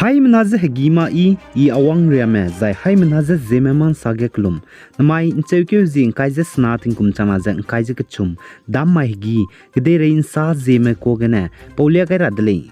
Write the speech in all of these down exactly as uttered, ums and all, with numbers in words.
Haimena ze hegî ma i, i awang riame, zai haimena ze Zeme ma nsa ge kelum. Namai ’ncheukeu zi ’ngkai ze sena tingkum changna ze ’ngkai ze kechum, dam mai hegî, kedeirei ’nsa Zeme kuâ gene paulia gai ra de lei.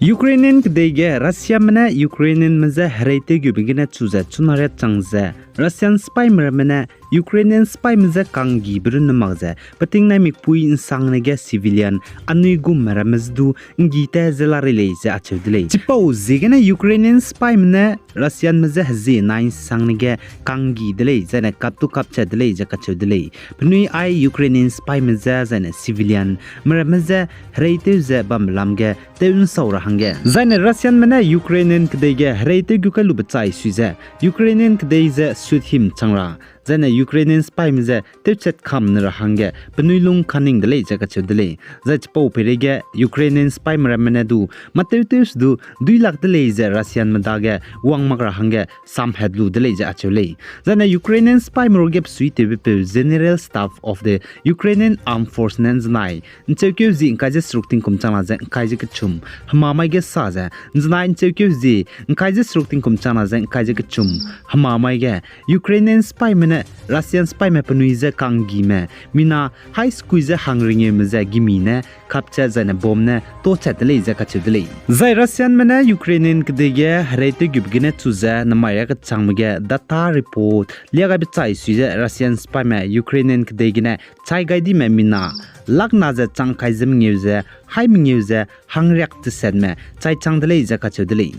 Ukrainian kedei ge Russiame ne Ukrainianme je hereiteugube gene chu ze chuna riâ chang ze, Russian sipaime ramme ne Ukrainian sipaime je kanggibe runne mak ze, peting naimikpui ’nsangne ge civilian anui gumme ramme je du ’nggi ta ze la rei lei ze acheu de lei. Chipau ziegene Ukrainian sipaime ne Russianme je hezie nai ’nsangne ge kanggi de lei, zaine kaptu kapchat de lei ze kacheu de lei. Penui ai Ukrainian sipaime je, zaine civilian me ramme je hereitew ze bambe lam ge tew ’nsau ra hangge. Zaine Russianme ne Ukrainian kedei ge hereitew gu kai lube chai sui ze, Ukrainian kedei ze sut him chang ra, zaine Ukrainian sipaime je tewchat kam ne ra hangge penui lung kaning de lei ze kacheu de lei. Zai chipau peireige Ukrainian sipaime ramme ne du, mâ tewtew se du, duilak de lei ze Russianme dage wang mak ra hangge samhat lu de lei ze acheu lei. Zaine Ukrainian sipaime ruge besuitewbepeu General Staff of the Ukrainian Armed Force ne ’nzenai ’ncheukeu zi ’ngkai ze seruk tingkum changna ze ’ngkai ze kechum hema mai ge sa ze, ’nzenai ’ncheukeu zi ’ngkai ze seruk tingkum changna ze ’ngkai ze kechum hema mai ge Ukrainian sipaime ne Russian sipaime penui je kanggime mina hai sekui ze hangringeume ze gimi ne kapchat zaine bomb ne tachat de lei ze kacheu de lei. Zai Russianme ne Ukrainian kedei ge hereitew gube gene chu ze namai riâ kechangme ge data report liagaibe chai sui ze Russian sipaime Ukrainian kedei gene chai gai dime mina lakna ze chang kai ze mengeu ze, hai mengeu ze hangriak tesetme chai chang de lei ze kacheu de lei.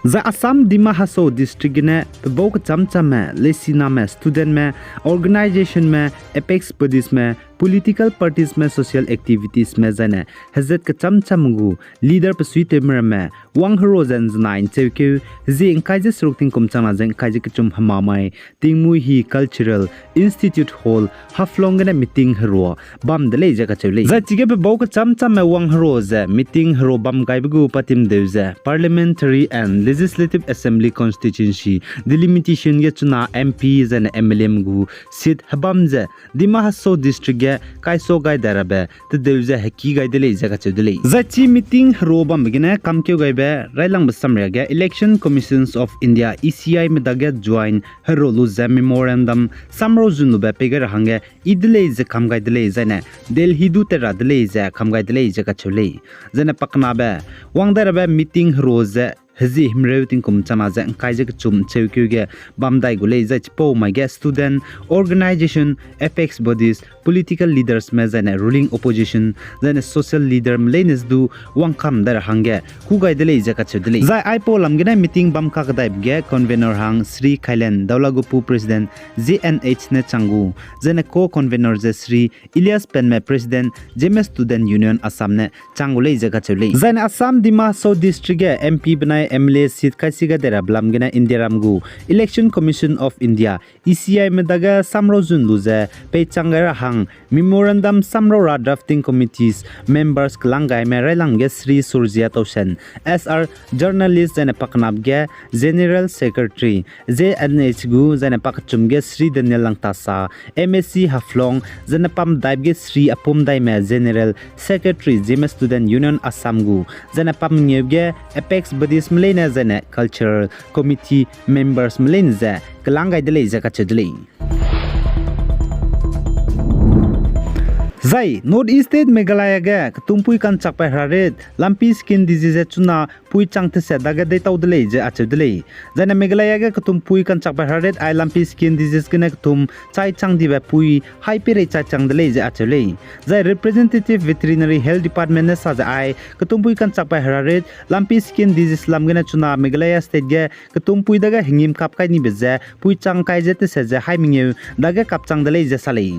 Zai Assam Dima Hasao District gene pebau kecham chamme, leisiname, studentme, organizationme, apex bodiesme, political partiesme, social activitiesme zaine hezat kecham chamme gu leader besuitewme ramme wang herua ze ’nzenai ’ncheukeu zi ’ngkai ze seruk tingkum changna ze ’ngkai ze kechum hema mai Tingmui hi Cultural Institute Hall, Haflong gene meeting herua bam de lei ze kacheu lei. Zai chige pebau kecham chamme wang herua ze meeting herua bam gaibe gu patimdeu ze Parliamentary and Legislative Assembly Constituency Delimitation ge chuna M P zaine M L A me gu seat hebam ze Dima Hasao District ge kaisua gai dai rabe tedeu ze heki gai de lei ze kacheu de lei. Zai chi meeting herua bambe gene kamkeu gaibe railangbe samria ge Election Commissions of India, E C I me dage join herua lu ze memorandum samrau zun lube pei gai ra hangge i de lei ze kam gai de lei, zaine Delhi du tet ra de lei ze kam gai de lei ze kacheu lei. Zaine pakenabe wang dai rabe meeting herua ze hezie himreu tingkum changna ze ’ngkai ze kechum ’ncheukeu ge bam dai gu lei, zai chipau mai ge student, organization, apex bodies, political leadersme zaine ruling opposition, zaine social leaderme leine ze du wangkam dai ra hangge kû gai de lei ze kacheu de lei. Zai aipau lam gene meeting bam kakdaibe ge convenor hang Shri Khailen Daulagupu, President, Z N H ne chang gu, zaine co-convenor ze Shri Elias Penme, President, Zeme Student Union Assam ne chang gu lei ze kacheu lei. Zaine Assam Dima Hasao District ge M P benai M L A seat kaisi gai dai rabe lam gene Indiaram gu Election Commission of India, E C I me dage samrau zun lu ze peichang gai ra hang memorandum samrau ra drafting committees members kelang gaime railang ge Shri Surjya Tausen, S R journalist zaine pakenap ge General Secretary, Z N H gu zaine pakechum ge Shri Daniel Langtasa, M A C Haflong, zaine pamdaib ge Shri Apum Daime, General Secretary, Zeme Student Union Assam gu, zaine pamengeu ge apex bodiesme leine zaine cultural committee membersme leine ze kelang gai de lei ze kacheu de lei. Zai North East State Meghalaya ge ketumpui ka'nchakbe herarit lampi skin disease ze chuna pui chang teset dage deitau de lei ze acheu de lei. Zaine Meghalaya ge ketumpui ka'nchakbe herarit ai lampi skin disease gene ketum chai chang dibe pui hai peirei chai chang de lei ze acheu lei. Zai Representative Veterinary Health Department ne sa ze ai ketumpui ka'nchakbe herarit lampi skin disease lam gene chuna Meghalaya State ge ketumpui dage hengîm kap kai nibe ze pui chang kai ze teset ze hai mengeu dage kap chang de lei ze sa lei.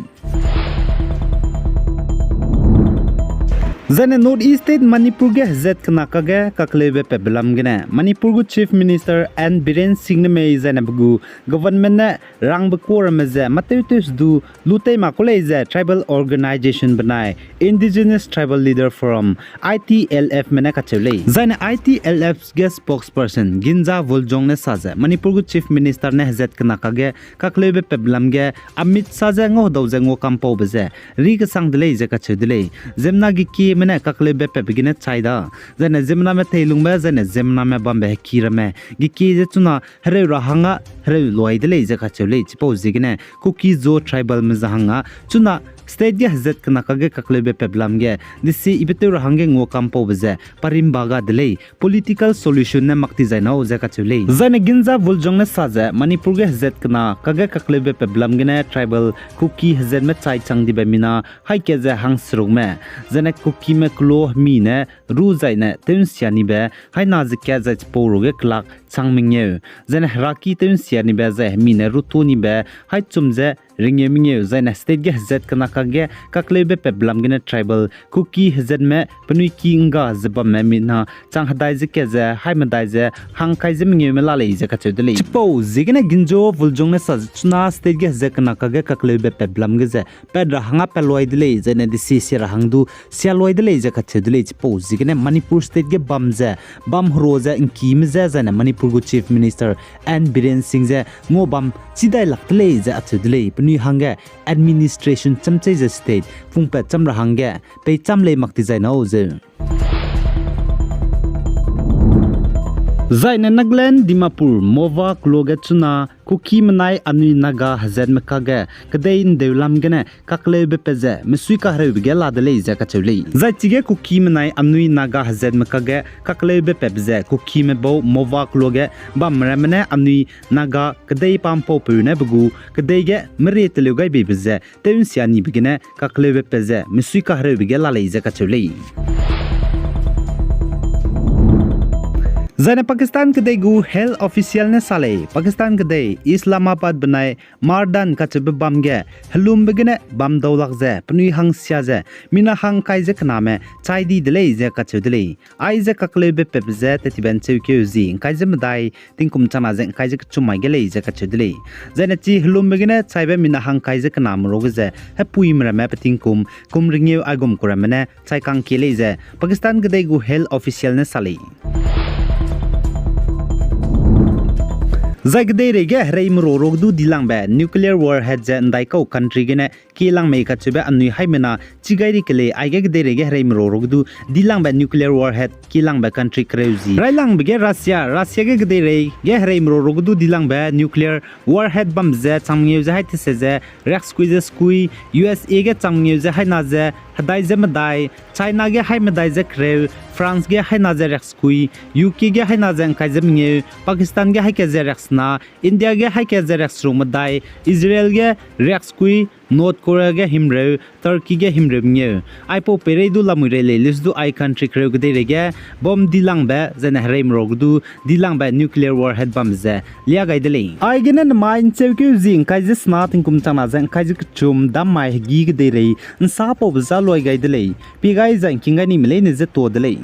Zaine North East State Manipur ge hezat kena kage kakleube patbe lam gene Manipur gu Chief Minister N Biren Singh ne mei zaine pe gu government ne rangbe kuâ ramme ze matew tew se du lu tei mak ku lei ze tribal organisation benai Indigenous Tribal Leader Forum, I T L F me ne kacheu lei. Zaine I T L F ge spokesperson Ginza Vuljong ne sa ze Manipur gu Chief Minister ne hezat kena kage kakleube patbe lam ge Amit Shah je ngau hedau ze ngua kampaube ze ri kesang de lei ze kacheu de lei. Ziemmena gekieme ne kakleube patbe gene chai da, zaine ziemmename teilungbe zaine ziemmename bambe heki ramme gekie ze chuna hereu ra hangge hereu luai de lei ze kacheu lei. Chipau ziegene Kuki-Zo tribalme ze hangge chuna state ge hezat kena kage kakleube patbe lam ge desi ibe tew ra hangge ngua kampaube ze parimba ga de lei, political solution ne mak ti zai nau ze kacheu lei. Zaine Ginza Vuljong ne sa ze Manipur ge hezat kena kage kakleube patbe lam gene tribal Kuki hezatme chai chang dibe mina haika ze hangserukme, zaine Kukime kelo hemi ne ru zaine tew nsia nibe haina ze kat zai chipau ruge kelak chang mengeu, zaine heraki tew nsia nibe zai hemi ne ru tu nibe hai chum ze rengeu mengeu, zaine state ge hezat kena kage kakleube patbe lam gene tribal Kuki hezatme penui ki ngga ze bamme mina chang hedai ze kat ze hai medai ze hangkai ze mengeume la lei ze kacheu de lei. Chipau ziegene Ginza Vuljong ne sa ze chuna state ge hezat kena kage kakleube patbe lam ge ze pat ra hangge pat luai de lei, zaine desi sia ra hang du sia luai de lei ze kacheu de lei. Chipau ziegene Manipur state ge bam ze bam hero ze ngkime je zaine Manipur gu Chief Minister N Biren Singh je ngua bam chidai lak de lei ze acheu de lei. Penui hangge administration cham chei ze state pungpat cham ra hangge peicham lei mak ti zai nau zeu. Zaine Nagaland Dimapur Mowat kelo ge chuna Kuki menai anui Naga hezatme kage kedei ndeu lam gene kakleube pat ze mesui kahereube ge la de lei ze kacheu lei. Zai chige Kuki menai anui Naga hezatme kage kakleube patbe ze Kukime bau Mowat kelo ge bam ramme ne anui Naga kedei pampaupeu ne pe gu kedei ge merie teleu gai beibe ze tew nsia nibe gene kakleube pat ze mesui kahereube ge la lei ze kacheu lei. Zaine Pakistan kedei gu health official ne sa lei, Pakistan kedei Islamabad benai Mardan kacheube bam ge helumbe gene bam dau lak ze penui hangsia ze mina hangkai ze kename chai di de lei ze kacheu de lei. Aize kakleube patbe ze tettibe ncheukeu zi ngkai ze medai tingkum changna ze ngkai ze kechum mai ge lei ze kacheu de lei. Zaine chi helumbe gene chaibe mina hangkai ze kename ruge ze hepuime ramme pe tingkum kum rengeu aigum ku ramme ne chai kangkie lei ze Pakistan kedei gu health official ne sa lei. Zai kedeirei ge hereime ro ruge du dilangbe nuclear warhead ze ndaikau country gene kielang mei kacheube anui haimena chi gai ri ke lei. Aige kedeirei ge hereime ro ruge du dilangbe nuclear warhead kielangbe country kereu zi railangbe ge Russia, Russia ge kedeirei ge hereime ro ruge du dilangbe nuclear warhead bam ze chang mengeu ze hai tese ze riaksekui ze sekui, U S A ge chang mengeu ze haina ze hedai ze medai, China ge hai medai ze kereu, France ge haina ze riaksekui, U K ge haina ze ngkai ze mengeu, Pakistan ge haika ze riaksena, India ge haika ze riakseruk medai, Israel ge riaksekui, North Korea ge himreu, Turkey ge himreu mengeu. Aipau peirei du lamui rei lei, lus du ai country kereu kedeirei ge bomb dilangbe, zaine hereime ro ge du dilangbe nuclear warhead bam ze lia gai de lei. Aigene nemai ncheukeu zi ngkai ze sena tingkum changna ze ngkai ze kechum dam mai hegî kedeirei nsapaube za luai gai de lei. Pie gai zai ngking gai nime leine ze tuâ de lei.